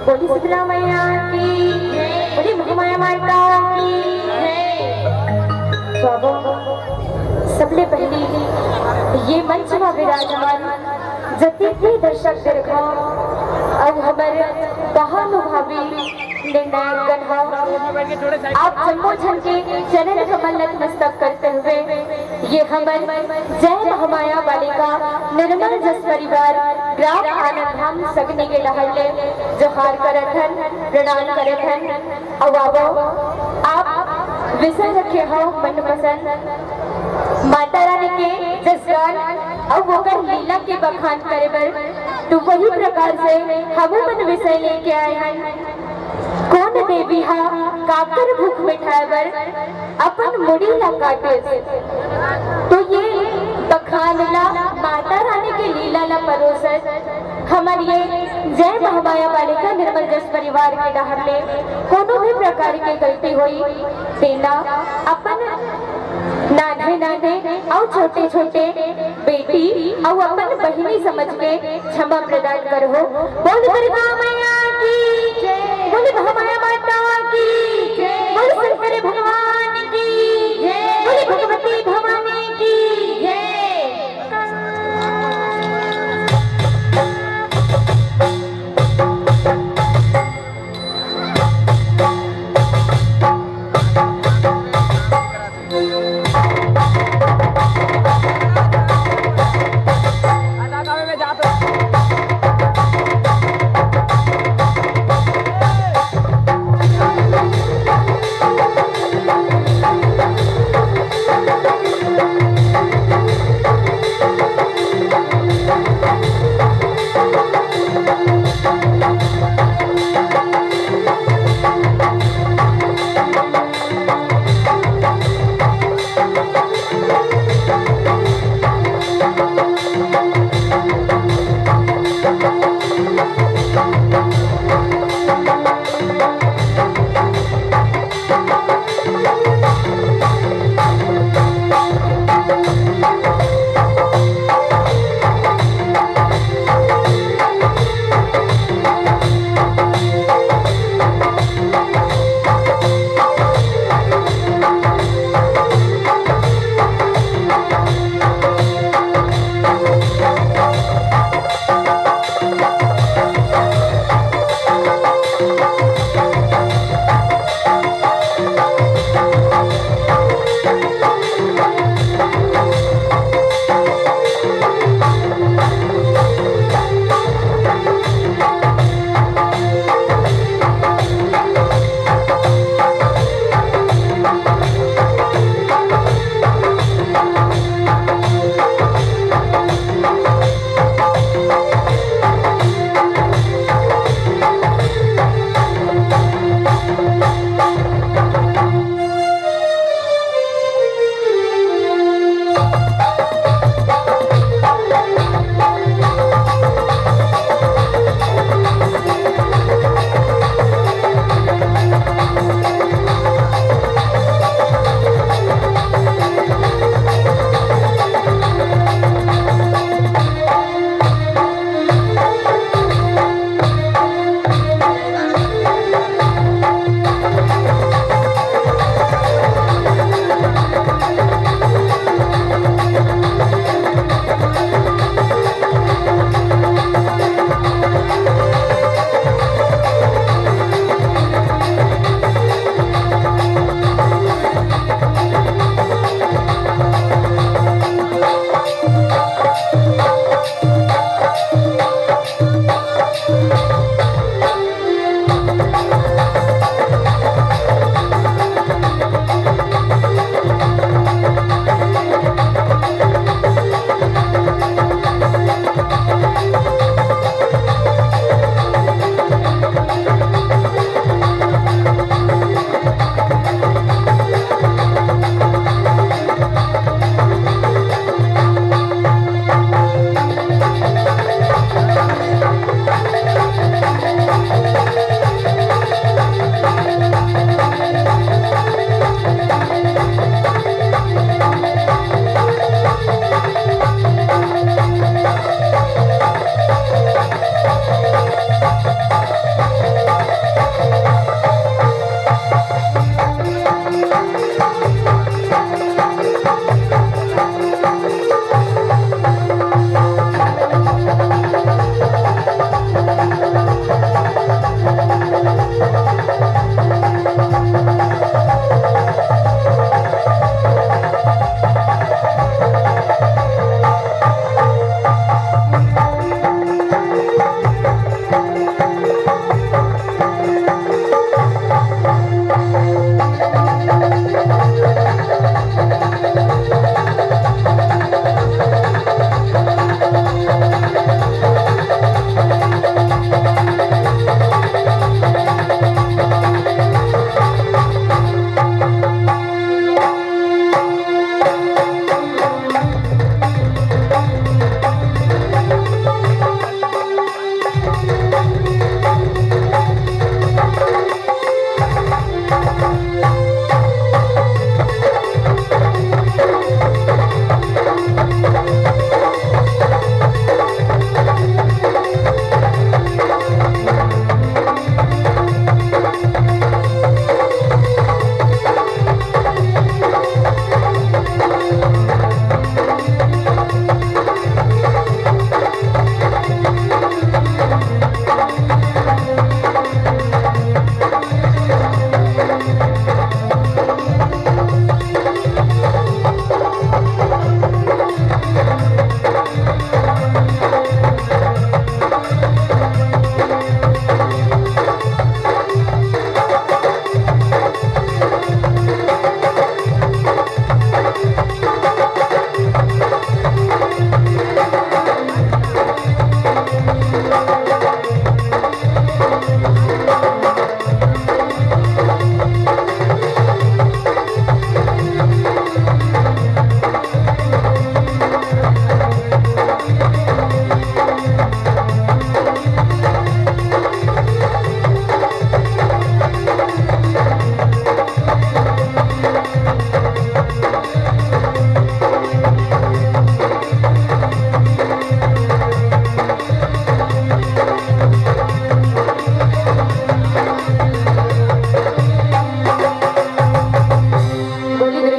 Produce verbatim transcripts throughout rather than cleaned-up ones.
बोली शीतला मैया की, बोली महामाया माता की। तो अब सबले पहली ये मंच में विराजमान जतिन भी दर्शक दीर्घा अउ हमर महानुभावी निर्णायक गण ह, आप जम्मो झन के चरण कमल नतमस्तक करते हुए ये हमर जय महामाया बालिका निर्मल जस परिवार ग्राम आनंद धाम सगनी के डहर ले जोहार करत हन, प्रणाम करत हन। अउ आवो, आप विषय रखे हो मनपसंद माता रानी के जसगान अउ ओकर लीला के बखान करे बर, तो वही प्रकार से हमू मन विषय लेके आए हन। कोन देवी हा काकर भूख मिटाए बर अपन मुड़ी ला काटिस। तो ये बखान ला माता रानी के लीला ला परोसत हमर ये जय महामाया बालिका निर्मल जस परिवार के डहर ले कोनो भी प्रकार के गलती होई तेला अपन नान्हे नान्हे अउ छोटे छोटे बेटी अउ अपन बहिनी समझ के क्षमा प्रदान करहु। बोल दुर्गा मैया की, बोल महामाया माता की, बोल शंकर भगवान की, बोल भगवती भवानी की।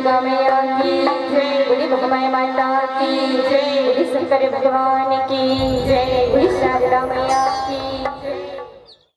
मैया की जय, बोली महामाया माता की जय, बोली शंकर भगवान की जय, बोली शारदा मैया की।